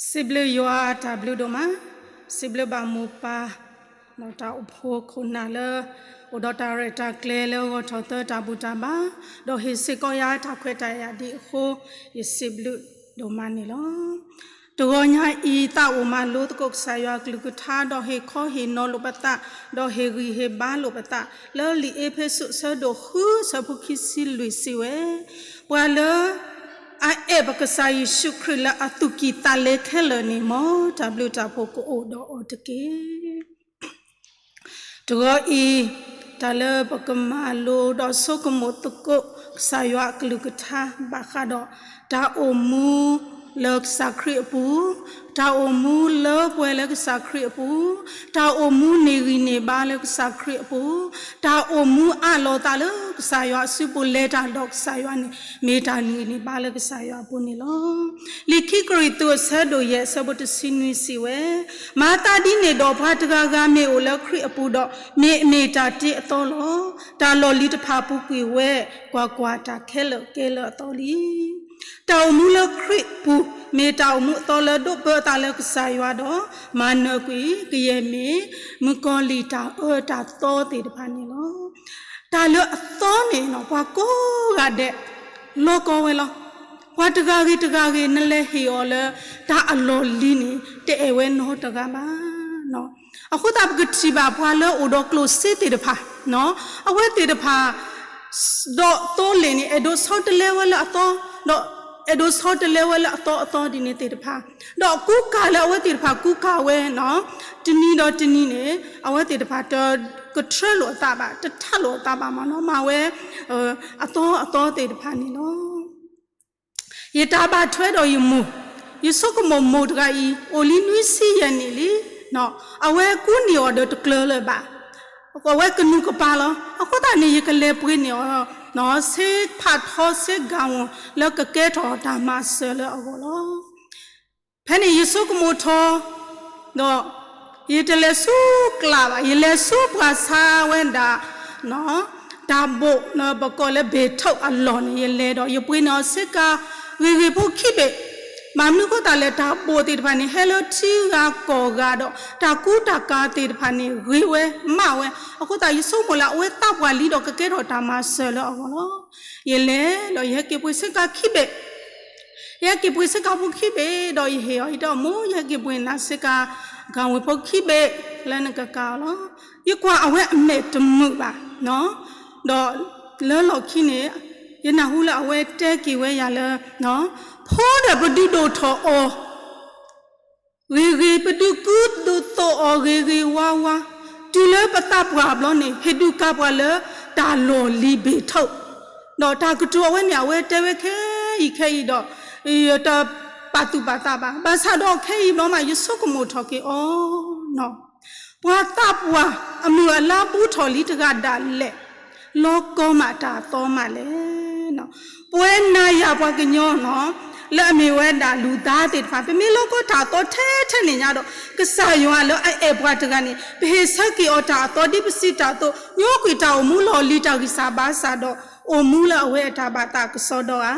စံးဘျုးယွၤတၢ်ဘျုးဒိၣ်မး, စံးဘျုးဘၣ်မိၢ်ပၢ် ဒီးတၢ်အိၣ်ဖှိၣ်ခိၣ်နၢ်လၢ အိၣ်ဒီးတၢ်ရဲၣ်တၢ်ကျဲၤလၢဂီၤထီၣ်သၢတၢ်ဘူၣ်တၢ်ဘါ, ဒီးဟ့ၣ်စ့ၢ်ကီးယၤတၢ်ခွဲးတၢ်ယာ်ဒ်အဃိ, ယစံးဘျုးဒိၣ်မးန့ၣ်လီၤ. တဂီၤညါအံၤ သးအိၣ်မၤလိသကိးကစၢ်ယွၤအကလုၢ်ကထါ ဒီးဟ့ၣ်ခီဟ့ၣ်နီၤလိာ်ပသး, ဒီးဟ့ၣ်ဂံၢ်ဟ့ၣ်ဘါလိာ်ပသး လၢလံာ်အ့းဖ့းစူးအဆၢဒိၣ်ဃုအဆၢဖိခံဆံလွံၢ်စံးဝဲ, ပှၤလၢ အအဲၣ်ပကစၢ်ယ့ၣ်ၡူးခရံာ်လၢအသူၣ်ကံၢ်သးလဲခဲလၢာ်န့ၣ် မ်တၢ်ဘျုးတၢ်ဖှိၣ်ကအိၣ်ဒီးအီၤတက့ၢ်. တဂီၤအံၤ တၢ်လၢပကမၤလိဒီးဆိကမိၣ်သကိး ကစၢ်ယွၤအကလုၢ်ကထါ ဘၣ်ဃးဒီး တၢ်အိၣ်မူလၢကစၢ်ခရံာ်အပူၤ, တၢ်အိၣ်မူလၢပှဲၤလၢကစၢ်ခရံာ်အပူၤ, တၢ်အိၣ်မူန့ၢ်ဂံၢ်န့ၢ်ဘါလၢကစၢ်ခရံာ်အပူၤ, တၢ်အိၣ်မူအးလီၤသးလၢကစၢ်ယွၤအစုပူၤ လဲၤတၢ်ဒီးကစၢ်ယွၤန့ၣ် မ့ၢ်တၢ်န့ၢ်ဂံၢ်န့ၢ်ဘါလၢကစၢ်ယွၤအပူၤန့ၣ်လီၤ. လံာ်ခံကရံၣ်သူးအဆၢဒိၣ်ယဲၢ်အဆၢဖိတဆံနွံစံးဝဲ, မၤသးဒ်န့ၣ်ဒီး ပှၤတဂၤဂၤမ့ၢ်အိၣ်လၢခရံာ်အပူၤဒီး မ့ၢ်အမ့ၢ်တၢ်တ့အသီလီၤ. တၢ်လီၢ်လံၤတဖၣ်ပူၤကွံာ်ဝဲ, ကွၢ်ကွၢ်, တၢ်ခဲလၢာ်ကဲလၢအသီလံ. တၢ်အိၣ်မူလၢခရံာ်အပူၤ မ့ၢ်တၢ်အိၣ်မူအသီလၢဒိးပၢအသးလၢကစၢ်ယွၤဒီး မၤနၢၤကွံာ် ကယဲၢ်မ့ၢ် မုၣ်ကီၤလံၢ်တၢ်အၢတၢ်သီသ့ၣ်တဖၣ်န့ၣ်လီၤ. တၢ်လၢအသီန့ၣ် ပှၤကိးဂၤဒဲး လီၤကီဝဲလီၤ. ပှၤတဂၤဂ့ၤတဂၤဂ့ၤ နလဲၤဟ့ၣ်အီၤလၢ တၢ်အလီၢ်လံၤန့ၣ် တအဲၣ်ဝဲနီတဂၤဘၣ်. အဃိသတးပကထံၣ်ဘၣ်ပှၤလၢအိၣ်ဒီးကျိၣ်စ့သ့ၣ်တဖၣ်, အဝဲသ့ၣ်တဖၣ် ဒီးသိလ့ၣ်န့ၣ် အဲၣ်ဒိးဆီတလဲဝဲလၢအသီ, ဒီးအဲၣ်ဒိးဆီတလဲဝဲလၢအသီအသီဒ်န့ၣ်သ့ၣ်တဖၣ်, ဒီးအကူကၤလၢအဝဲသ့ၣ်တဖၣ်ကူကၤဝဲ တနံၤဒီးတနံၤန့ၣ် အဝဲသ့ၣ်တဖၣ်တကထြၢလိာ်အသးဘၣ်, တထးလိာ်အသးဘၣ်မးနီၤ, မၤဝဲ အသီအသီသ့ၣ်တဖၣ်န့ၣ်လီၤ. ယတၢ်ဘၣ်ထွဲဒီးယမိၢ်, ယဆိကမိၣ်မိၢ်တဂၤအံၤ အိၣ်လံနွံဆံယဲၢ်နံၣ်လံ, အဝဲကူန့ၢ်အီၤဒီးတကျၢၤလၢၤဘၣ်, အဝဲကနူၤကပၤလီၤ. အဃိသတးန့ၣ် ယကလဲၤပှ့ၤန့ၢ်အီၤ ဆ့ဖးထီဆ့ဂၤဝီၤ လၢကကဲထီၣ်တၢ်မၤစၢၤလၢအဂီၢ်လီၤ. ဖဲန့ၣ်ယဆိကမိၣ်ထီၣ် ဒီး ယတလဲၤဆူကျးဘၣ်, ယလဲၤဆူပှၤဆါဝဲဒၣ် တၢ်ဘိၣ် ပကိးလၢဘ့ၣ်ထီၣ်အလီၢ်န့ၣ် ယလဲၤဒီး ယပှ့ၤန့ၢ်အီၤဆ့ကၤ ဂ့ၤဂ့ၤဖိခံဘ့ၣ်, ဘၣ်မနုၤအဃိသတးလဲၣ် တၢ်ဘိၣ်သ့ၣ်တဖၣ်န့ၣ် ဟဲလၢထံဂၤကီၢ်ဂၤဒီး တၢ်ကူတၢ်ကၤသ့ၣ်တဖၣ်န့ၣ် ဂ့ၤဝဲမးဝဲ, အဃိသတးယဆိကမိၣ်လၢအဝဲသးပှၢ်လံဒီးကကဲထီၣ်တၢ်မၤစၢၤလၢအဂီၢ်လီၤ. ယလဲၤဒီးယဟဲက့ၤပှ့ၤဆ့ကၤခံဘ့ၣ် ယဟဲက့ၤပှ့ၤဆ့ကၤဖိခံဘ့ၣ်ဒီး ယဟ့ၣ်အီၤ ယတဲအီၤ မိၢ် ယဟဲက့ၤပှ့ၤနၤဆ့ကၤ ကၤဝ့ၤဖိခံဘ့ၣ် လၢနကကၤအီၤလီၤ. ယကွၢ်အဝဲအမဲာ်တမုာ်ဘၣ်, ဒီးလၢလီၢ်ခံန့ၣ် ယနၢ်ဟူလၢအဝဲတဲက့ၤဝဲယၤလၢ ဖိဒီးပဒုးဒိၣ်ထီၣ်အီၤ ဂ့ၤဂ့ၤ ပဒုးကူဒုးသိးအီၤဂ့ၤဂ့ၤဝါဝါ, တုၤလၢပသးပှၢ်ဘျီန့ၣ် ဟ့ၣ်ဒုးကၤပှၤလၢတၢ်လီၢ်လံၤဘ့ၣ်ထီၣ်, ဒီးတၢ်ကတိၤအဝဲန့ၣ် အဝဲတဲဝဲခဲအံၤခဲအံၤဒီး ယတပာ်သူၣ်ပာ်သးဘၣ်. ဘၣ်ဆၣ်ဒီးခဲအံၤဘျီမး ယဆိကမိၣ်ထီၣ်က့ၤအီၤ ပှၤသးပှၢ်အမုၢ်အလါဘူးထီၣ်လံတဂၤဒၣ်လဲာ် လီၤကီမးတၢ်အသီမးလဲၣ်. ပဝဲနၤယၤပှၤကညီနီၤ လၢအမ့ၢ်ဝဲဒၣ်လူၤသးသ့ၣ်တဖၣ် ပမ့ၢ်လီၤကီတၢ်အသီထဲထဲန့ၣ်ညါဒီး ကစၢ်ယွၤလၢအအဲၣ်ပှၤတဂၤန့ၣ် ပဟ့ၣ်ဆၢက့ၤအီၤတၢ်အသီဒ်ပစံးတၢ်အသိး ညိကွံာ်တၢ်အိၣ်မူလီၢ်လံၤတၢ်ဂံၢ်စၢ်ဘါစၢ်ဒီး အိၣ်မူလၢအဝဲအတၢ်ဘၣ်သးကစီဒီဧါ.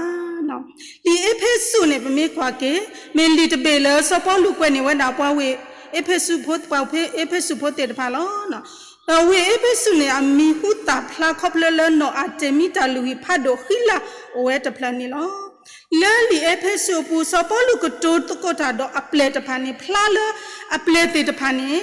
လံာ်အ့းဖ့းစူးန့ၣ် ပမ့ၢ်ကွၢ်က့ၤ မ့ၢ်လံာ်တဘ့ၣ်လၢစီၤပီလူးကွဲးန့ၢ်ဝဲဒၣ်ပှၤဝ့ၢ်အ့းဖ့းစူးဖိ ပှၤအ့းဖ့းစူးဖိသ့ၣ်တဖၣ်လီၤ. ပဝ့ၢ်အ့းဖ့းစူးန့ၣ် အမံၤဟူသၣ်ဖျါခီဖျိလၢနီၢ်အၤတ့ၤမံတၢ်လုၢ်ဟံၣ်ဖးဒိၣ်ဃံလၤအိၣ်ဝဲတဖျၢၣ်န့ၣ်လီၤ. လၢလံာ်အ့းဖ့းစူးအပူၤ စီၤပီလူးကတိၤသကိးတၢ်ဒီးအပျဲၢ်တဖၣ်န့ၣ် ဖျါလၢအပျဲၢ်သ့ၣ်တဖၣ်န့ၣ်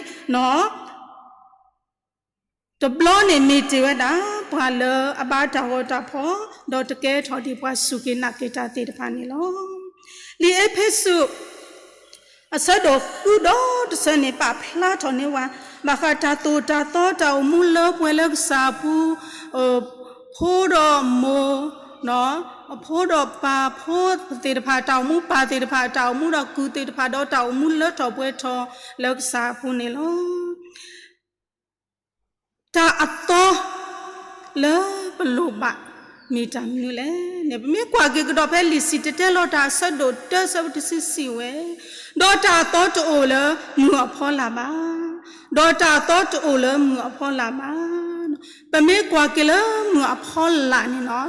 တဘျီန့ၣ်မ့ၢ်တ့ၢ်ဝဲဒၣ် ပှၤလၢအဘါတၢ်ဂီၤတၢ်ဖီၣ် ဒီးတကဲထီၣ်ဒ်ပှၤစူၢ်က့ၤနာ်က့ၤတၢ်သ့ၣ်တဖၣ်န့ၣ်လီၤ. လံာ်အ့းဖ့းစူး အဆၢဒိၣ်ဃုဒီတဆၢန့ၣ် ပာ်ဖျါထီၣ်န့ၢ်ဝဲ ဘၣ်ဃးတၢ်သိၣ်တၢ်သီ တၢ်အိၣ်မူလၢပှဲၤလၢကစၢ်အပူၤ ဖိဒီးမိၢ် အဖိဒီးပၢ် ဖိသ့ၣ်တဖၣ် တၢ်အိၣ်မူပၢ်သ့ၣ်တဖၣ် တၢ်အိၣ်မူဒီးကုၢ်သ့ၣ်တဖၣ် ဒီးတၢ်အိၣ်မူလၢထီၣ်ပှဲၤထီၣ်လၢကစၢ်အပူၤန့ၣ်လီၤ. တၢ်အသီ လၢပလိၣ်ဘၣ် မ့ၢ်တၢ်မနုၤလဲၣ်န့ၣ် ပမ့ၢ်ကွၢ်က့ၤကဒီးဖဲလံာ်စံၣ်တဲၤတဲလီၤတၢ်အဆၢဒိၣ်တၢ အဆၢဖိတဆံစံးဝဲ, ဒီးတၢ်အသီတအိၣ်လၢမုၢ်အဖီလာ်ဘၣ်, ဒီးတၢ်အသီတအိၣ်လၢမုၢ်အဖီလာ်ဘၣ်. ပမ့ၢ်ကွၢ်က့ၤလၢမုၢ်အဖီလာ်န့ၣ်လီၤ,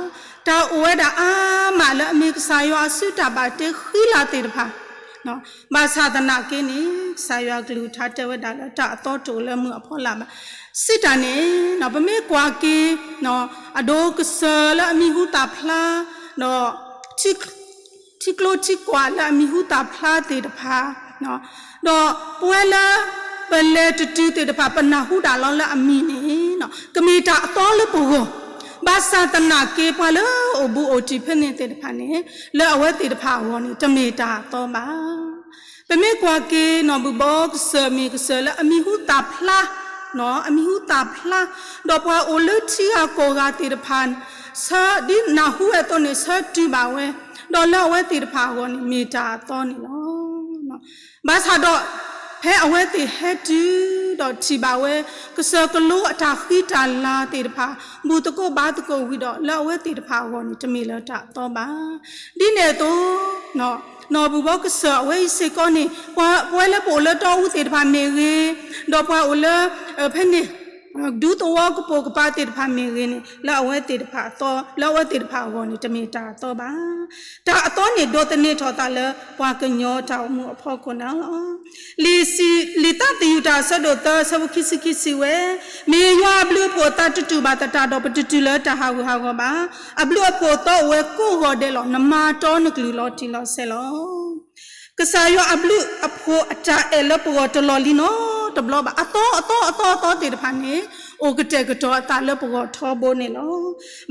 တၢ်အိၣ်ဝဲဒၣ်အါမးလၢအမ့ၢ်ကစၢ်ယွၤအစုတၢ်ဘၣ်တ့ဃံလၤသ့ၣ်တဖၣ် ဘၣ်ဆၣ်သနာ်က့န့ၣ် ကစၢ်ယွၤကလုၢ်ကထါတဲဝဲဒၣ်လၢတၢ်အသီတအိၣ်လၢမုၢ်အဖီလာ်ဘၣ်. စံးတၢ်န့ၣ် ပမ့ၢ်ကွၢ်က့ၤ အဒိကစၢၤလၢအမံၤဟူသၣ်ဖျါ ဒီး ထံကျိထံကွၢ်လၢအမံၤဟူသၣ်ဖျါသ့ၣ်တဖၣ် ဒီးပဝဲလၢ ပလဲၤတတုၤသ့ၣ်တဖၣ် ပနၢ်ဟူဒၣ်လီၤလၢအမံၤန့ၣ် ကမ့ၢ်တၢ်အသီလၢပဂီၢ်, ဘၣ်ဆၣ်သနာ်က့ ပှၤလၢအိၣ်ဘူးအိၣ်တံၢ်ဖဲန့ၣ်သ့ၣ်တဖၣ်န့ၣ် လၢအဝဲသ့ၣ်တဖၣ်အဂီၢ်န့ၣ် တမ့ၢ်တၢ်အသီဘၣ်. ပမ့ၢ်ကွၢ်က့ၤနီၢ်ဘုၣ်ဘီကစၢၢ်မ့ၢ်ကစၢၢ်လၢအမံၤဟူသၣ်ဖျါ, အမံၤဟူသၣ်ဖျါ, ဒီးပှၤအိၣ်လၢထံဂၤကီၢ်ဂၤသ့ၣ်တဖၣ် ဆၢဒ်နၢ်ဟူဝဲအသိးန့ၣ် ဆၢတုၤဘၣ်ဝဲ, ဒီးလၢအဝဲသ့ၣ်တဖၣ်အဂီၢ်န့ၣ် မ့ၢ်တၢ်အသီန့ၣ်လီၤ. ဘၣ်ဆၣ်ဒီး ဖဲအဝဲသ့ၣ်ဟဲတုၤဒီးထံၣ်ဘၣ်ဝဲ ကစၢၢ်ကလိအတၢ်ဃံတၢ်လၤသ့ၣ်တဖၣ် ဘူၣ်သကိးဘါသကိးဝံၤဒီး လၢအဝဲသ့ၣ်တဖၣ်အဂီၢ်န့ၣ် တမ့ၢ်လၢတၢ်အသီဘၣ်. ဒ်န့ၣ်အသိး နီၢ်ဘုၣ်ဘီကစၢၢ်အဝဲအံၤစ့ၢ်ကီးန့ၣ် ပဝဲလၢပအိၣ်လၢတီအူသ့ၣ်တဖၣ်မ့ၢ်ဂ့ၤ, ဒီးပှၤအိၣ်လၢ ဖဲန့ၣ် ဒူသဝီကပိာ်ကပၤသ့ၣ်တဖၣ်မ့ၢ်ဂ့ၤန့ၣ် လၢအဝဲသ့ၣ်တဖၣ်အသီ လၢအဝဲသ့ၣ်တဖၣ်အဂီၢ်န့ၣ် တမ့ၢ်တၢ်အသီဘၣ်. တၢ်အသီန့ၣ် ဒိးသန့ၤထီၣ်သးလၢပှၤကညီတၢ်အိၣ်မူအဖီခိၣ်န့ၣ်လီၤ. လံာ်သးသယုၢ်တၢ်အဆၢဒိၣ်သၢ အဆၢဖိခံဆံခံစံးဝဲ, မ့ၢ်ယွၤအဘျုးအဖှိၣ်အသးတတူၢ်ဘၣ်သတးဒီး ပတတုၤလၢတၢ်ဟးဂူာ်ဟးဂီၤဘၣ်. အဘျုးအဖှိၣ်အသီအိၣ်ဝဲကိးဂီၤဒဲးလီၤ. နမၤတီနကလုၢ်လီၤတံၢ်လီၤဆဲးလီၤ. ကစၢ်ယွၤအဘျုးအဖှိၣ်အတၢ်အဲၣ်လၢပဂီၢ်တလီၢ်လံၤနီတဘျီဘၣ်. အသီအသီအသီအသီသ့ၣ်တဖၣ်န့ၣ် အိၣ်ကတဲာ်ကတီၤအသးလၢပဂီၢ်ထီဘိန့ၣ်လီၤ.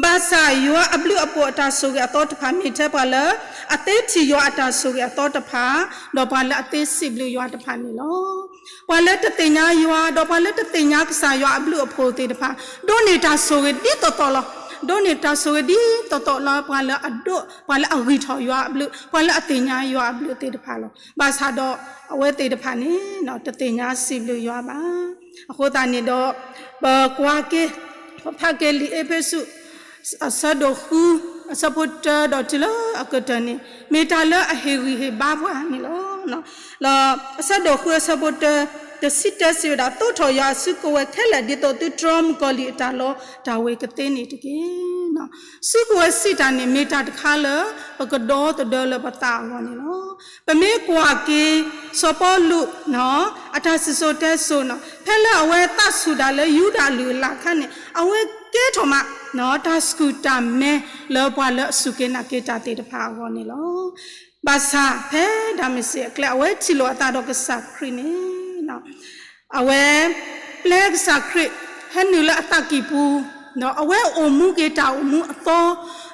ဘၣ်ဆၣ်ယွၤအဘျုးအဖှိၣ်အတၢ်ဆိၣ်ဂ့ၤအသီတဖၣ် မ့ၢ်ထဲပှၤလၢအသ့ထံၣ်ယွၤအတၢ်ဆိၣ်ဂ့ၤအသီတဖၣ်, ဒီးပှၤလၢအသ့စံးဘျုးယွၤတဖၣ်န့ၣ်လီၤ. ပှၤလၢတသ့ၣ်ညါယွၤ ဒီးပှၤလၢတသ့ၣ်ညါကစၢ်ယွၤအဘျုးအဖှိၣ်သ့ၣ်တဖၣ် ဒိးန့ၢ်တၢ်ဆိၣ်ဂ့ၤဒ်သိးသိးလီၤ. ဒိးန့ၢ်တၢ်ဆိၣ်ဂ့ၤဒ်သိးသိးလၢပှၤလၢအဒိး ပှၤလၢအဂံၢ်ထီၣ်ယွၤအဘျုး ပှၤလၢအသ့ၣ်ညါယွၤအဘျုးသ့ၣ်တဖၣ်လီၤ. ဘၣ်ဆၣ်ဒီးအဝဲသ့ၣ်တဖၣ်န့ၣ် တသ့ၣ်ညါစံးဘျုးယွၤဘၣ်. အဃိသတးန့ၣ်ဒီး ပကွၢ်က့ၤ ပဖးက့ၤလံာ်အ့းဖ့းစူး အဆၢဒိၣ်ဃု အဆၢဖိတၢဒီးတုၤလၢအကတၢၢ်န့ၣ် မ့ၢ်တၢ်လၢအဟ့ၣ်ဂံၢ်ဟ့ၣ်ဘါပှၤန့ၣ်လီၤ. လၢအဆၢဒိၣ်ဃုအဆၢဖိတၢ တဆံတၢစံးဝဲဒၣ်, သိးထီၣ်ယွၤအစုကဝဲၤခဲလၢာ် ဒ်သိးသုတြီမုၢ်ကီၤလံၢ်အတၢ်လီတၢ်ဝ့ၤကသ့န့ၣ်တက့ၢ်. စုကဝဲၤစံးတၢ်န့ၣ် မ့ၢ်တၢ်တခါလၢ ပကဒီသဒၢလၢပသးအဂီၢ်န့ၣ်လီၤ. ပမ့ၢ်ကွၢ်က့ၤ စီၤပီလူး အတၢ်စံၣ်စိၤတဲစိၤန့ၣ် ဖဲလၢအဝဲသးဆူၣ်တၢ်လၢယူဒၤအလုၢ်အလၢ်အခါန့ၣ် အဝဲကဲထီၣ်မး တၢ်စူၢ်တၢ်မဲလၢပှၤလၢအစူၢ်က့ၤနာ်က့ၤတၢ်သ့ၣ်တဖၣ်အဂီၢ်န့ၣ်လီၤ. ဘၣ်ဆၣ်ဖဲဒၤမးစ့းအကျဲ အဝဲထံၣ်လိာ်အသးဒီးကစၢ်ခရံာ်န့ၣ် အဝဲ ပျဲကစၢ်ခရံာ် ဟဲနုာ်လၢအသးကံၢ်ပူၤ, ဒီးအဝဲအိၣ်မူက့ၤတၢ်အိၣ်မူအသီ,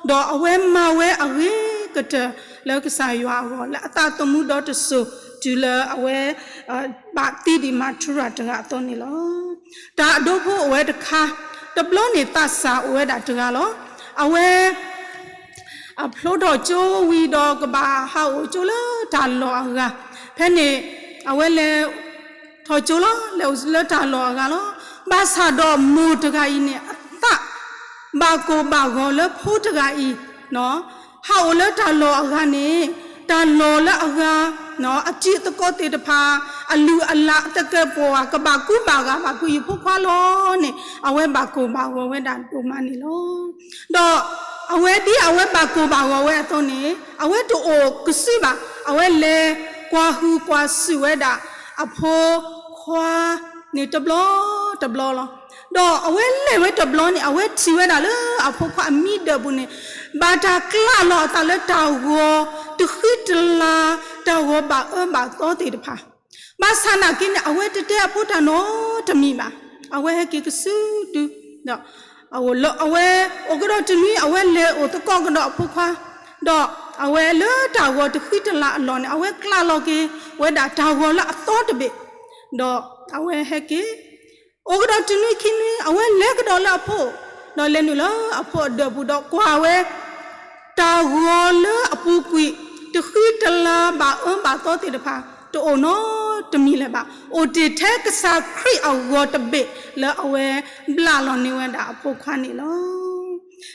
ဒီးအဝဲမၤဝဲအဂ့ၤကတၢၢ်လၢကစၢ်ယွၤအဂီၢ် လၢအသးသမူဒီတစိၤ တုၤလၢအဝဲ ဘၣ်သံဒံးမၤထူရၤတဂၤအသိးန့ၣ်လီၤ. တၢ်အဒိဖိအိၣ်ဝဲတခါ, တဘျီန့ၣ်သးစၢ်အိၣ်ဝဲဒၣ်တဂၤလီၤ. အဝဲ အဖျိထီၣ်ကၠိဝံၤဒီးကဘၣ်ဟးအိၣ်ကၠိလၢတၢ်လီၢ်အဂၤ, ဖဲန့ၣ် အဝဲလဲၤ ထီၣ်ကၠိလီၤ, လဲၤအိၣ်လၢတၢ်လီၢ်အဂၤလီၤ. ဘၣ်ဆၣ်ဒီးမိၢ်တဂၤအံၤန့ၣ် အသးဘၣ်ကိၢ်ဘၣ်ဂီၤလၢဖိတဂၤအံၤ ဟးအိၣ်လၢတၢ်လီၢ်အဂၤန့ၣ် တၢ်လီၢ်လၢအဂၤ အတံၤအသကိးသ့ၣ်တဖၣ် အလုၢ်အလၢ်အသကဲးပဝး ကဘၣ်ကူဘၣ်ဂာ်ဘၣ်ဖုးယဖိခွါလီၤန့ၣ် အဝဲဘၣ်ကိၢ်ဘၣ်ဂီၤဝဲဒၣ်ဒိၣ်မးန့ၣ်လီၤ. ဒီးအဝဲဒ်အဝဲဘၣ်ကိၢ်ဘၣ်ဂီၤဝဲအသိးန့ၣ် အဝဲတအိၣ်ကစုဘၣ်, အဝဲလဲၤကွၢ်ဟုၣ်ကွၢ်စူၣ်ဝဲဒၣ် အဖိခွါန့ၣ်တဘျီတဘျီလီၤ. ဒီးအဝဲလဲၤဝဲတဘျီန့ၣ် အဝဲထံၣ်ဝဲဒၣ်လၢအဖိခွါအမံဒၢးပူၤန့ၣ် ဘၣ်တၢ်ကျးလီၤအသးလၢတၢ်ဂီၤတဃံတလၤ တၢ်ဂီၤဘၣ်အၢဘၣ်သီသ့ၣ်တဖၣ် ဘၣ်ဆၣ်နာ်က့န့ၣ် အဝဲတတဲအဖိတၢ်နီတမံၤဘၣ်. အဝဲဟဲက့ၤကစုဒု ဒီး အဝဲအိၣ်ကဒီးတနွံ အဝဲလဲၤအိၣ်သကိးကဒီးအဖိခွါ, ဒီးအဝဲလၢတၢ်ဂီၤတဃံတလၤအလီၢ်န့ၣ် အဝဲကျးလီၤက့ၤဝဲဒၣ်တၢ်ဂီၤလၢအသီတဘ့ၣ်, ဒီးအဝဲဟဲက့ၤ အိၣ်ကဒီးတနွံခံနွံ အဝဲလဲၤကဒီးလၢအဖိ, ဒီးလဲၤနုာ်လၢအဖိအဒၢးပူၤဒီးကွၢ်ဝဲ တၢ်ဂီၤလၢအပူၤကွံာ် တဃံတလၤဘၣ်အၢဘၣ်သီသ့ၣ်တဖၣ် တအိၣ်နီတမံၤလၢၤဘၣ်. အိၣ်တ့ၢ်ထဲကစၢ်ခရံာ်အဂီၤတဘ့ၣ်လၢအဝဲဘျးလီၤန့ၢ်ဝဲဒၣ်အဖိခွါန့ၣ်လီၤ.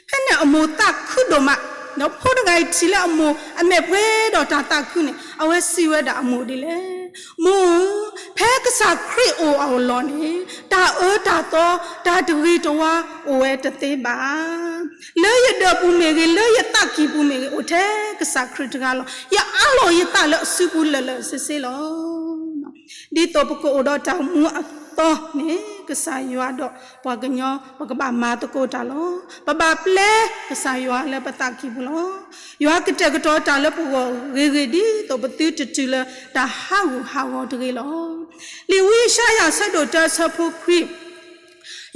ဖဲန့ၣ်အမိၢ်သးခုဒိၣ်မး ဒီးဖိတဂၤအံၤထံၣ်လၢအမိၢ်အမဲာ်ပှဲၤဒီးတၢ်သးခုန့ၣ် အဝဲစံးဝဲဒၣ်အမိၢ်ဒ်လဲၣ်, မိၢ်ဧၢ, ဖဲကစၢ်ခရံာ်အိၣ်အလီၢ်န့ၣ် တၢ်အၢတၢ်သီ တၢ်တဂ့ၤတဝါအိၣ်ဝဲတသ့ဘၣ်. လၢယဒၢးပူၤမ့ၢ်ဂ့ၤ, လၢယသးကံၢ်ပူၤမ့ၢ်ဂ့ၤ, အိၣ်ထဲကစၢ်ခရံာ်တဂၤလီၤ. ယအးလီၤယသးလၢအစုပူၤလၢာ်လၢာ်ဆ့ဆ့လီၤ. ဒ်သိးပကအိၣ်ဒီးတၢ်မူအသီန့ၣ် ကစၢ်ယွၤဒီးပှၤကညီ ပကဘၣ်မၤသကိးတၢ်လီၤ. ပဘၣ်ပျဲကစၢ်ယွၤလၢပသးကံၢ်ပူၤလီၤ. ယွၤကတဲာ်ကတီၤတၢ်လၢပဂီၢ်ဂ့ၤဂ့ၤ ဒ်သိးပသုတတုၤလၢတၢ်ဟးဂူာ်ဟးဂီၤတဂ့ၤလီၤ. လံာ်ဝံယၡါယၤအဆၢဒိၣ်တၢအဆၢဖိခွံ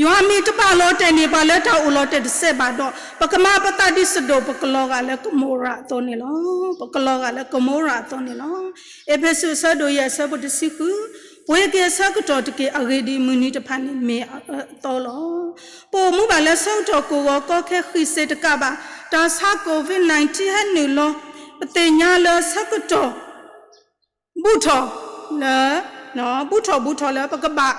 ယွၤမ့ၢ်တပာ်လီၤတဲာ်န့ၢ်ပှၤလၢတၢ်အိၣ်လီၤတဲာ်တစဲးဘၣ်ဒီး, ပကမၤပသးဒ်စဒိၣ်, ပကလီၤဂာ်လၢကမိရၤအသိးန့ၣ်လီၤ. ပကလီၤဂာ်လၢကမိရၤအသိးန့ၣ်လီၤ. အ့းဖ့းစူးအဆၢဒိၣ်ယဲၢ်အဆၢဖိတဆံဃု, ပှ့ၤက့ၤအဆၢကတီၢ်တက့ၢ်, အဂ့ၢ်ဒ်အံၤ, မုၢ်နံၤတဖၣ်န့ၣ်မ့ၢ်အအၢအသီလီၤ. ပအိၣ်မူဘၣ်လၢဆၢကတီၢ်ကိၢ်ဂီၤကီခဲဃံးစ့းတကးဘၣ်, တၢ်ဆါ COVID nineteen ဟဲနုာ်လီၤ, ပသ့ၣ်ညါလၢဆၢကတီၢ် ဘူးထီၣ်လၢ ဘူးထီၣ်ဘူးထီၣ်လၢပကဘၣ်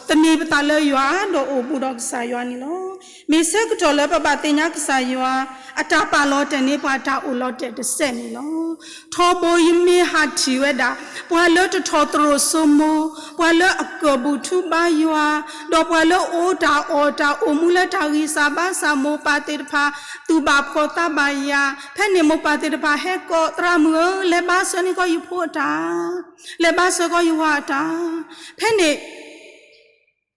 သန့ၤပသးလၢယွၤ ဒီးအိၣ်ဘူးဒီးကစၢ်ယွၤန့ၣ်လီၤ. မ့ၢ်ဆၢကတီၢ်လၢပဘၣ်သ့ၣ်ညါကစၢ်ယွၤ အတၢ်ပာ်လီၤတဲာ်န့ၢ်ပှၤတၢ်အိၣ်လီၤတဲာ်တစဲးန့ၣ်လီၤ. ထီဘိယမ့ၢ်ဟးထံၣ်ဝဲဒၣ် ပှၤလၢတထီၣ်သရိာ်စိမိၤ, ပှၤလၢအကၢၣ်ဘူၣ်ထူဘါယွၤ, ဒီးပှၤလၢအအိၣ်တၢ်အီၣ်တၢ်အိၣ်မူလၢတၢ်ဂံၢ်စၢ်ဘါစၢ် မိၢ်ပၢ်သ့ၣ်တဖၣ် သူၣ်ဘၣ်ဖှီၣ်သးဘၣ်ယာ်, ဖဲန့ၣ်မိၢ်ပၢ်သ့ၣ်တဖၣ်ဟဲကိး သရၣ်မုၣ်ဧၢ, လဲၤဘါစၢၤန့ၢ်ကီးယဖိအတၢ်, လဲၤဘါစၢၤကီးယဝၤအတၢ်, ဖဲန့ၣ်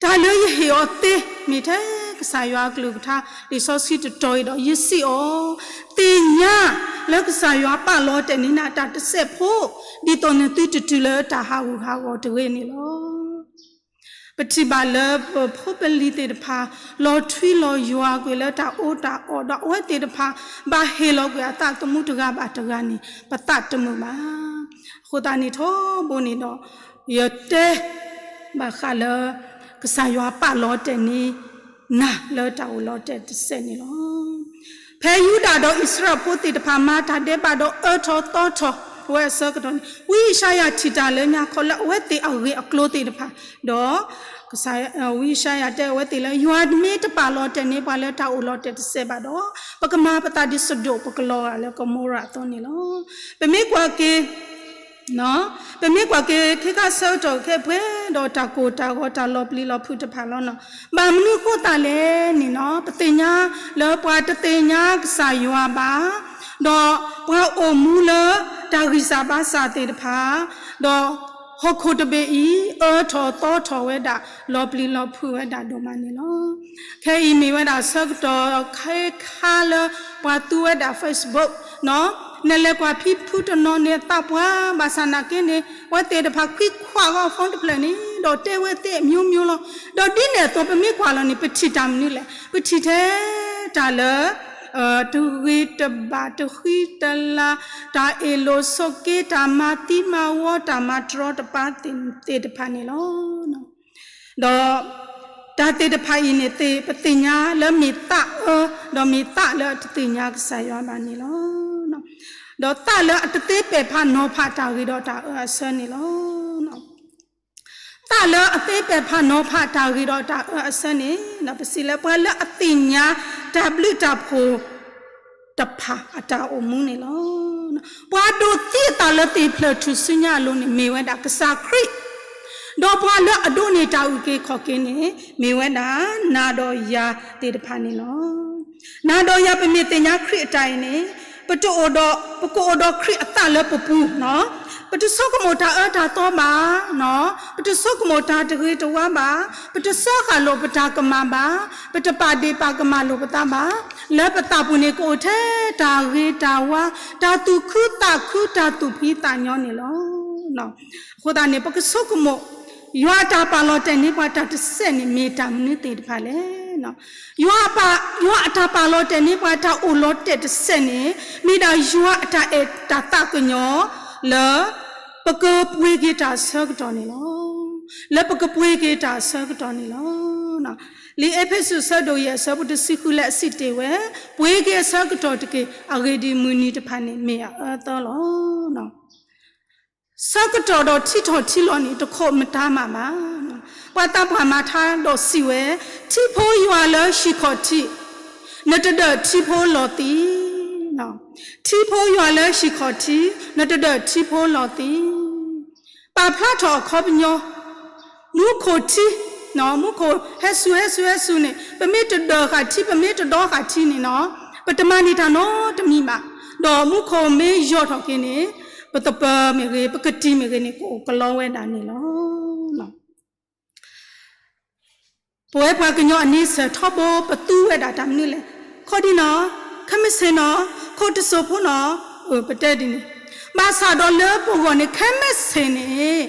တၢ်လၢယဟ့ၣ်အီၤသ့ မ့ၢ်ထဲကစၢ်ယွၤအကလုၢ်ကထါ လံာ်စီဆှံတတီၤအံၤဒီး ယစံးအီၤ, သ့ၣ်ညါလၢကစၢ်ယွၤပာ်လီၤတဲာ်န့ၢ်နၤတၢ်တစဲးဖိ, ဒ်သိးနသုတတုၤလၢတၢ်ဟးဂူာ်ဟးဂီၤတဂ့ၤန့ၣ်လီၤ. ပထံၣ်ဘၣ်လၢပဖိပလံၤသ့ၣ်တဖၣ် လီၤထွံလီၤယွၤကွံာ်လၢတၢ်အီၣ်တၢ်အီဒီး အဝဲသ့ၣ်တဖၣ် ဘၣ်ဟ့ၣ်လီၤကွံာ်အသးသမူတဂၤဘၣ်တဂၤန့ၣ် ပသးတမုာ်ဘၣ်. အဃိသတးန့ၣ်ထီဘိန့ၣ်ဒီး ယတဲ ဘၣ်ဃးလၢ ကစၢ်ယွၤပာ်လီၤတဲာ်န့ၢ်နၤလၢတၢ်အိၣ်လီၤတဲာ်တစဲးန့ၣ်လီၤ. ဖဲယူဒၤဒီးအံၣ်စရ့လးဖိသ့ၣ်တဖၣ်မၤတၢ်ဒဲးဘးဒီးအၢထီၣ်သီထီၣ်ဝဲအဆၢကတီၢ်န့ၣ် ဝံယၡါယၤထံၣ်တၢ်လၢညါခီလၢအဝဲသ့ၣ်အဂ့ၢ်အကျိၤသ့ၣ်တဖၣ်, ဒီး ကစၢ် ဝံယၡါယၤတဲအဝဲသ့ၣ်လၢ ယွၤမ့ၢ်တပာ်လီၤတဲာ်န့ၢ်ပှၤလၢတၢ်အိၣ်လီၤတဲာ်တစဲးဘၣ်ဒီး ပကမၤပသးဒ်စဒိၣ် ပကလီၤဂာ်လၢကမိရၤအသိးန့ၣ်လီၤ. ပမ့ၢ်ကွၢ်က့ၤ ပမ့ၢ်ကွၢ်က့ၤ ခဲခါဆၢကတီၢ်ခဲအံၤ ပှဲၤဒီးတၢ်ကိၢ်တၢ်ဂီၤတၢ်လီၤပျံၤလီၤဖုးတဖၣ်လီၤနီၤ. ဘၣ်မနုၤအဃိသတးလဲၣ်န့ၣ်နီၤ ပသ့ၣ်ညါလၢပှၤတသ့ၣ်ညါကစၢ်ယွၤဘၣ်, ဒီးပှၤအိၣ်မူလၢတၢ်ဂံၢ်စၢ်ဘါစၢ်သ့ၣ်တဖၣ်, ဒီးဟီၣ်ခိၣ်တဘ့ၣ်အံၤ အၢထီၣ်သီထီၣ်ဝဲဒၣ် လီၤပျံၤလီၤဖုးဝဲဒၣ်ဒိၣ်မးန့ၣ်လီၤ. ခဲအံၤမ့ၢ်ဝဲဒၣ်ဆၢကတီၢ်ခဲခါလၢ ပှၤသူဝဲဒၣ် Facebook နီၤ, နလဲၤကွၢ်ဖံဖုတနီၤန့ၣ် သးပှၢ်ဘၣ်ဆၣ်နာ်က့န့ၣ် အဝဲသ့ၣ်တဖၣ်ခွံခွါဂီၤ phone တဖျၢၣ်န့ၣ် ဒီးတဲဝဲသ့ၣ်အမျိုးမျိုးလီၤ. ဒီးဒ်န့ၣ်အသိး ပမ့ၢ်ကွၢ်လီၤန့ၣ် ပထံၣ်တၢ်မနုၤလဲၣ်, ပထံၣ်ထဲတၢ်လၢ တဂ့ၤတဘၣ် တဃံတလၤ, တၢ်အ့ၣ်လိာ်ဆိးက့, တၢ်မၤသံမၤဝီ, တၢ်မၤတရီတပါသ့ၣ်တဖၣ်န့ၣ်လီၤ. ဒီးတၢ်သ့ၣ်တဖၣ်အံၤန့ၣ်သ့ၣ် ပသ့ၣ်ညါလၢမ့ၢ်သးအၢ, ဒီးမ့ၢ်သးလၢအတသ့ၣ်ညါကစၢ်ယွၤဘၣ်န့ၣ်လီၤ. ဒီးသးလၢအတသ့ပဲာ်ဖးနီၤဖးတၢ်ဂ့ၤဒီးတၢ်အၢအဆၢန့ၣ်လီၤ. သးလၢအသ့ပဲာ်ဖးနီၤဖးတၢ်ဂ့ၤဒီးတၢ်အၢအဆၢန့ၣ် ပစံးလၢပှၤလၢအသ့ၣ်ညါတၢ်ဘျုးတၢ်ဖှိၣ်တဖၣ်အတၢ်အိၣ်မူန့ၣ်လီၤ. ပှၤဒိးသံအသးလၢသ့ၣ်ဖျၢၣ်ထူၣ်စုညါအလိၤန့ၣ် မ့ၢ်ဝဲဒၣ်ကစၢ်ခရံာ်, ဒီးပှၤလၢအဒိးန့ၢ်တၢ်အုၣ်က့ၤခီၣ်က့ၤန့ၣ် မ့ၢ်ဝဲဒၣ်နၤဒီးယၤသ့ၣ်တဖၣ်န့ၣ်လီၤ. နၤဒီးယၤပမ့ၢ်သ့ၣ်ညါခရံာ်အတၢ်အံၤန့ၣ် ပတအိၣ်ဒီး ပကအိၣ်ဒီးခရံာ်အသးလၢပပူၤ, ပတဆိကမိၣ်တၢ်အၢတၢ်သီဘၣ်, ပတဆိကမိၣ်တၢ်တဂ့ၤတဝါဘၣ်, ပတစၢဃာ်လိာ်ပတၢ်ကမၣ်ဘၣ်, ပတပာ်ဒ့ၣ်ပာ်ကမၣ်လိာ်ပသးဘၣ်, လၢပသးပူၤန့ၣ် ကအိၣ်ထဲတၢ်ဂ့ၤတၢ်ဝါ, တၢ်သူၣ်ခုသးခု, တၢ်သူၣ်ဖှံသးညီန့ၣ်လီၤ. အဃိသတးန့ၣ် ပကဆိကမိၣ် ယွၤအတၢ်ပာ်လီၤတဲာ်န့ၢ်ပှၤတၢ်တစဲးန့ၣ် မ့ၢ်တၢ်မနုၤသ့ၣ်တဖၣ်လဲၣ်. ယွၤအတၢ်ပာ်လီၤတဲာ်န့ၢ်ပှၤ တၢ်အိၣ်လီၤတဲာ်တစဲးန့ၣ် မ့ၢ်ဒၣ်ယွၤအတၢ်အဲၣ်တၢ်သးကညီၤလၢ ပကပှ့ၤက့ၤတၢ်အဆၢကတီၢ်န့ၣ်လီၤ. လၢပကပှ့ၤက့ၤတၢ်အဆၢကတီၢ်န့ၣ်လီၤ. လံာ်အ့းဖ့းစူးအဆၢဒိၣ်ယဲၢ်အဆၢဖိတဆံဃုလၢအစံးတ့ၢ်ဝဲ, ပှ့ၤက့ၤအဆၢကတီၢ်တက့ၢ်, အဂ့ၢ်ဒ်အံၤ, မုၢ်နံၤတဖၣ်န့ၣ်မ့ၢ်အအၢအသီလီၤ. ဆၢကတီၢ်ဒီးထံထီၣ်ထံလီၤန့ၣ် တခိးမတၤမးဘၣ်. ပှၤသးပှၢ်မၤထါဒီးစံးဝဲ, ထံဖိယွၤလၢဟံၣ်ခီၣ်ထံး, နတဒၢးထံဖိလီၤသံး. ထံဖိယွၤလၢဟံၣ်ခီၣ်ထံး, နတဒၢးထံဖိလီၤသံး. ပာ်ဖျါထီၣ်အခီပညီ, မူခိၣ်ထံ, မူခိၣ်ဟဲစူၤဟဲစူၤဟဲစူၤန့ၣ် ပမ့ၢ်တဒၢးဃာ်ထံ ပမ့ၢ်တဒီဃာ်ထံန့ၣ်နီၤ, ပတမၤန့ၢ်တၢ်နီတမံၤဘၣ်. ဒီးမူခိၣ်မ့ၢ်ယိာ်ထီၣ်က့ၤန့ၣ် ပသပၢၤမ့ၢ်ဂ့ၤ ပကတံၤမ့ၢ်ဂ့ၤန့ၣ် ကအိၣ်ကလီဝဲဒၣ်န့ၣ်လီၤ. ပဝဲပှၤကညီအန့ဆၢၣ်ထီဘိ ပသူဝဲဒၣ်တၢ်မနုၤလဲၣ်. ခီဒံနီၤ, ခဲမုၢ်ဆ့ၣ်နီၤ, ခိၣ်တစိၢ်ဖိနီၤ, ပတဲဒ်န့ၣ်. ဘၣ်ဆၣ်ဒီးလၢပဂီၢ်န့ၣ် ခဲမုၢ်ဆ့ၣ်န့ၣ်,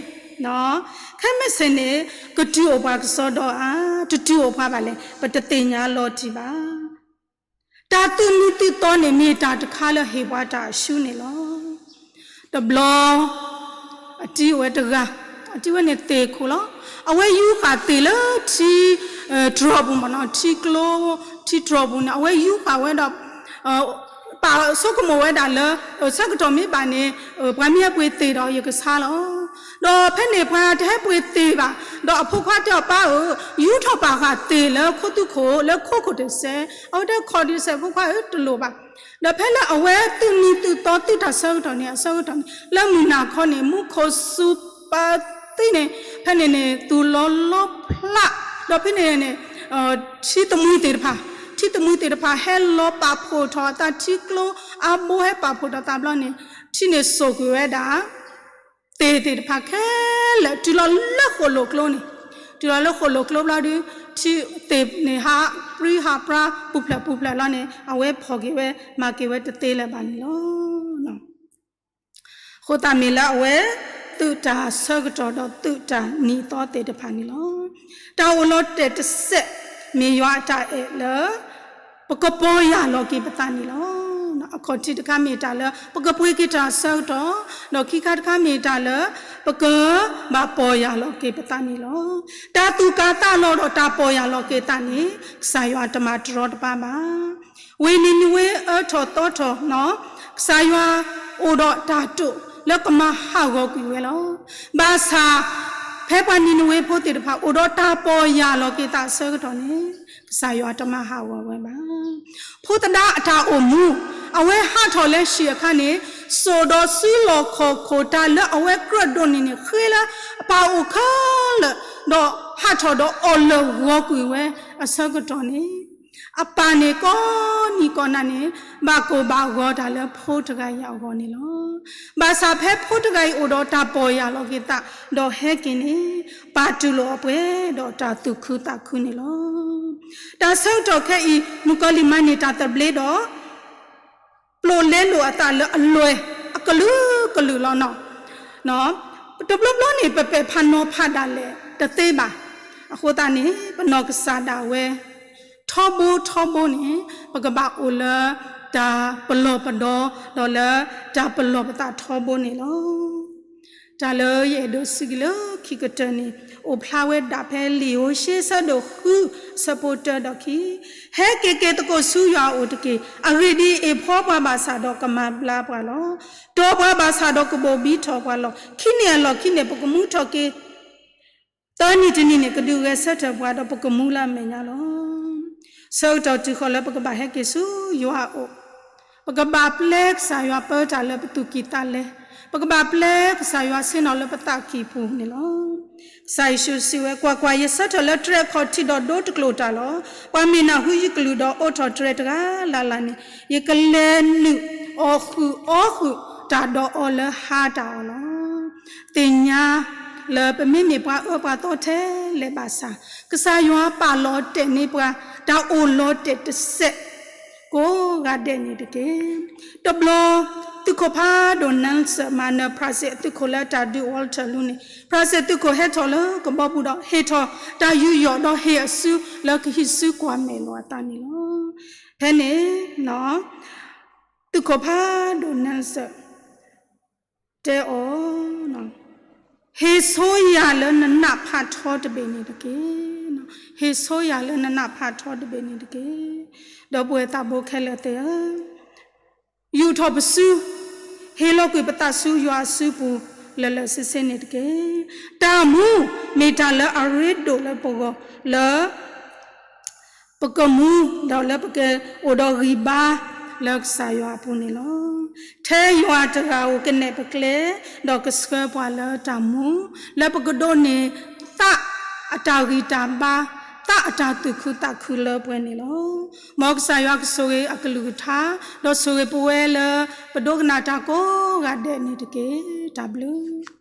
ခဲမုၢ်ဆ့ၣ်န့ၣ် ကတုၤအိၣ်ပှၤကစီဒီဧါ, တတုၤအိၣ်ပှၤဘၣ်လဲၣ် ပတသ့ၣ်ညါလီၤတံၢ်ဘၣ်. တၢ်သူၣ်မံသူၣ်သီန့ၣ် မ့ၢ်တၢ်တခါလၢဟ့ၣ်ပှၤတၢ်အဆူန့ၣ်လီၤ. တဘျီ အတံၤဝဲတဂၤ, အတံၤဝဲန့ၣ်သ့ၣ်ခိၣ်လီၤ. အဝဲယူဃာ်သ့ၣ်လၢထံ တြီၢ်ပူၤမ့ၢ်နီၤ, ထံကျိ ထံတြီၢ်ပူၤန့ၣ် အဝဲယူဃာ်ဝဲဒီး ပာ်ဆိကမိၣ်ဝဲဒၣ်လၢ ဆၢကတီၢ်မ့ၢ်ဘၣ်န့ၣ် ပှၤမ့ၢ်ဟဲပှ့ၤသ့ၣ်ဒီးယကဆါလီၤ. ဒီးဖဲန့ၣ်ပှၤတဟဲပှ့ၤသ့ၣ်ဘၣ်, ဒီးအဖိခွါတဲအီၤ ပၢ်ဧၢ, ယူထီၣ်ပာ်ဃာ်သ့ၣ်လၢခိသူခိၣ် လၢခိခိၣ်တစဲး. အဝဲတဲ ခီဒံးစဲး ဖိခွါဧၢ တလိၣ်ဘၣ်. ဒီးဖဲလၢအဝဲသူၣ်မံသူၣ်သီ သုးတၢ်ဆၢကတီၢ်န့ၣ် အဆၢကတီၢ်န့ၣ် လၢမုၢ်နၤခီန့ၣ် မူခိၣ်စူၤပၢၤသံန့ၣ် ဖဲန့ၣ်န့ၣ် သူၣ်လီၤလီဖျး, ဒီးဖဲန့ၣ်န့ၣ် ထံသမူသ့ၣ်တဖၣ်, ထံသမူသ့ၣ်တဖၣ် ဟဲလီၤပာ်ဖှိၣ်ထီၣ်အသးထံကျိအါဘိ ဟဲပာ်ဖှိၣ်ထီၣ်သးဘျီန့ၣ် ထံန့ၣ်စိာ်ကွံာ်ဝဲဒၣ် သ့ၣ်သ့ၣ်တဖၣ်ခဲလၢာ် တုၤလီၤလၢဃိၣ်လိာ်ကျိန့ၣ်, တုၤလီၤလၢဃိၣ်လိာ်ကျိဘျီဒီး ထံသ့ၣ်န့ၣ်ဟးပြံဟးပြါ ပူၤဖျဲးပူၤဖျဲးလီၤန့ၣ် အဝဲဖီၣ်က့ၤဝဲ မၤက့ၤဝဲတသ့လၢၤဘၣ်န့ၣ်လီၤ. အဃိသတးမ့ၢ်လၢအဝဲ သုးတၢ်ဆၢကတီၢ်ဒီးသုးတၢ်နံၤသီသ့ၣ်တဖၣ်န့ၣ်လီၤ. တၢ်အိၣ်လီၤတဲာ်တစဲး မ့ၢ်ယွၤအတၢ်အဲၣ်လၢ ပကပီၢ်ယၢ်လီၤက့ၤပသးန့ၣ်လီၤ. အခီၣ်ထံးတခါမ့ၢ်တၢ်လၢ ပကပှ့ၤက့ၤတၢ်ဆၢကတီၢ်, ဒီးခံခါတခါမ့ၢ်တၢ်လၢ ပကဘၣ်ပီၢ်ယၢ်လီၤက့ၤပသးန့ၣ်လီၤ. တၢ်သူၣ်ကၢ်သးလီၤဒီးတၢ်ပီၢ်ယၢ်လီၤက့ၤသးန့ၣ် ကစၢ်ယွၤတမၤတရီတပါဘၣ်. ဝ့ၢ်နံၤနဝ့အၢထီၣ်သီထီၣ်နီၤ, ကစၢ်ယွၤအိၣ်ဒီးတၢ်တိာ်လၢကမၤဟးဂီၤကွံာ်ဝဲလီၤ. ဘၣ်ဆၣ် ဖဲပှၤနံၤနဝ့ဖိသ့ၣ်တဖၣ် အိၣ်ဒီးတၢ်ပီၢ်ယၢ်လီၤက့ၤသးအဆၢကတီၢ်န့ၣ် ကစၢ်ယွၤတမၤဟးဂီၤဝဲဘၣ်. ဖိသဒါအတၢ်အိၣ်မူ, အဝဲဟးထီၣ်လၢဟံၣ်အခါန့ၣ် စိာ်ဒီးစုလီၢ်ခီၣ်ခိၣ်တၢ်လၢအဝဲကြၢးဒိးန့ၢ်န့ၣ် ဃ့လၢအပၢ်အိၣ်ခဲလၢာ်, ဒီးဟးထီၣ်ဒီးအီၣ်လၢာ်ဂီၤကွံာ်ဝဲအဆၢကတီၢ်န့ၣ် အပၢ်န့ၣ်ကိးနံၤကိးနၤန့ၣ် ဘၣ်ကိၢ်ဘၣ်ဂီၤတၢ်လၢဖိတဂၤအံၤအဂီၢ်န့ၣ်လီၤ. ဘၣ်ဆၣ်ဖဲဖိတဂၤအံၤအိၣ်ဒီးတၢ်ပီၢ်ယၢ်လီၤက့ၤသး ဒီးဟဲက့ၤန့ၣ် ပၢ်တူၢ်လိာ်အီၤပှဲၤဒီးတၢ်သူၣ်ခုသးခုန့ၣ်လီၤ. တၢ်ဆၢကတီၢ်ခဲအံၤ မုၣ်ကီၤလံၢ်မၤန့ၢ်တၢ်သဘျ့ဒီး ပျိာ်လဲလိာ်အသးလၢအလွဲၢ်အကလုာ်ကလုာ်လီၤနီၤ. တဘျီဘျီန့ၣ် ပပဲာ်ဖးနီၤဖးဒၣ်လဲာ်တသ့ဘၣ်. အဃိသတးန့ၣ် ပနီၢ်ကစၢ်ဒၣ်ဝဲ ထီဘိထီဘိန့ၣ် ပကဘၣ်အိၣ်လၢတၢ်ပလီၢ်ပဒီ ဒီးလၢတၢ်ပလီၢ်ပသးထီဘိန့ၣ်လီၤ. တၢ်လၢယအဲၣ်ဒိးစံးက့ၤလၢခံကတၢၢ်န့ၣ် အိၣ်ဖျါဝဲဒၣ်ဖဲလံာ်ဟိၤၡ့ဆၢဒိၣ်ဃု ဆၢဖိတၢဒီးခံ, ဟဲက့ၤက့ၤသကိးဆူယွၤအအိၣ်တက့ၢ်. အဂ့ၢ်ဒ်အံၤ, ဖှီပှၤဘၣ်ဆၣ်ဒီးကမၤဘျါပှၤလီၤ. တီပှၤဘၣ်ဆၣ်ဒီးကဘိၣ်ဘံထီၣ်ပှၤလီၤ. ခံနံၣ်အလီၢ်ခံန့ၣ် ပကမူထီၣ်က့ၤ သၢနံၣ်တနံၣ်န့ၣ် ကဒုးဂဲၤဆၢထၢၣ်ပှၤဒီးပကမူလၢအမဲာ်ညါလီၤ. ဆၢကတီၢ်တုၤဃီၤလၢပကဘၣ်ဟဲက့ၤဆူယွၤအအိၣ်, ပကဘၣ်ပျဲကစၢ်ယွၤပၢတၢ်လၢပသူၣ်ကံၢ်သးလဲ, ပကဘၣ်ပျဲကစၢ်ယွၤဆ့ၣ်နီၤလၢပသးကံၢ်ပူၤန့ၣ်လီၤ. ကစၢ်ယ့ၣ်ၡူးစံးဝဲ, ကွၢ်ကွၢ်, ယဆၢထၢၣ်လၢတြဲၤခီၣ်ထံးဒီးဒိတကျိာ်တၢ်လီၤ. ပှၤမ့ၢ်နၢ်ဟူယကလုၢ်ဒီးအိးထီၣ်တြဲၤတဂၤလၢ်လၢ်န့ၣ်, ယကလဲၤနုာ်အီၣ်ဃုာ်အီဃုာ်တၢ်ဒီးအီၤလၢဟါတၢ်အီၣ်လီၤ. သ့ၣ်ညါလၢပမ့မ့ၢ်ပှၤအၢပှၤသီထဲလဲၣ်ဘၣ်ဆၣ်, ကစၢ်ယွၤပာ်လီၤတဲာ်န့ၢ်ပှၤ တၢ်အိၣ်လီၤတဲာ်တစဲး ကိးဂၤဒဲးန့ၣ်တက့ၢ်. တဘျီ သုးခိၣ်ဖးဒိၣ် Nelson မၤနၢၤ France သုးခိၣ်လၢတၢ်ဒုး Waterloo န့ၣ်, France သုးခိၣ်ဟဲထီၣ်လၢကဘီပူၤဒီး ဟ့ၣ်ထီၣ်တၢ်ယူးယီၣ်ဒီးဟ့ၣ်အစုလၢကဟံးစုကွၢ်မဲာ်လိာ်အသးန့ၣ်လီၤ. ဖဲန့ၣ် သုးခိၣ်ဖးဒိၣ် Nelson တဲအီၤ, ဟ့ၣ်ဆိယၤလၢနနးဖးထီတဘ့ၣ်န့ၣ်တက့ၢ်. ဟ့ၣ်ဆိယၤလၢနနးဖးထီတဘ့ၣ်န့ၣ်တက့ၢ်. ဒီပုၢ်ဝဲၢ်သးဘိခဲလၢာ်သ့ၣ်ဧၢ, ယူာ်ထီၣ်ပစု, ဟ့ၣ်လီၤကွံာ်ပသးဆူယွၤအစုပူၤလၢာ်လၢာ်ဆ့ဆ့န့ၣ်တက့ၢ်. တၢ်မူမ့ၢ်တၢ်လၢအရ့ဒိၣ်လၢပဂီၢ်လၢ ပကမူဒီးလၢပကအိၣ်ဒီးဂံၢ်ဘါ လၢကစၢ်ယွၤအပူၤန့ၣ်လီၤ. ထဲယွၤတဂၤဧိၤကနဲၣ်ပကျဲ, ဒီးကဆှၢပှၤလၢတၢ်မူ, လၢပကဒိးန့ၢ်သး အတၢ်ဂံၢ်တၢ်ဘါ, သးအတၢ်သူၣ်ခုသးခုလၢပှဲၤန့ၣ်လီၤ. မ်ကစၢ်ယွၤကဆိၣ်ဂ့ၤအကလုၢ်ကထါ, ဒီးဆိၣ်ဂ့ၤပဝဲလၢ ပဒိကနၣ်တၢ်ကိးဂၤဒဲးန့ၣ်တက့ၢ်. တၢ်ဘျုး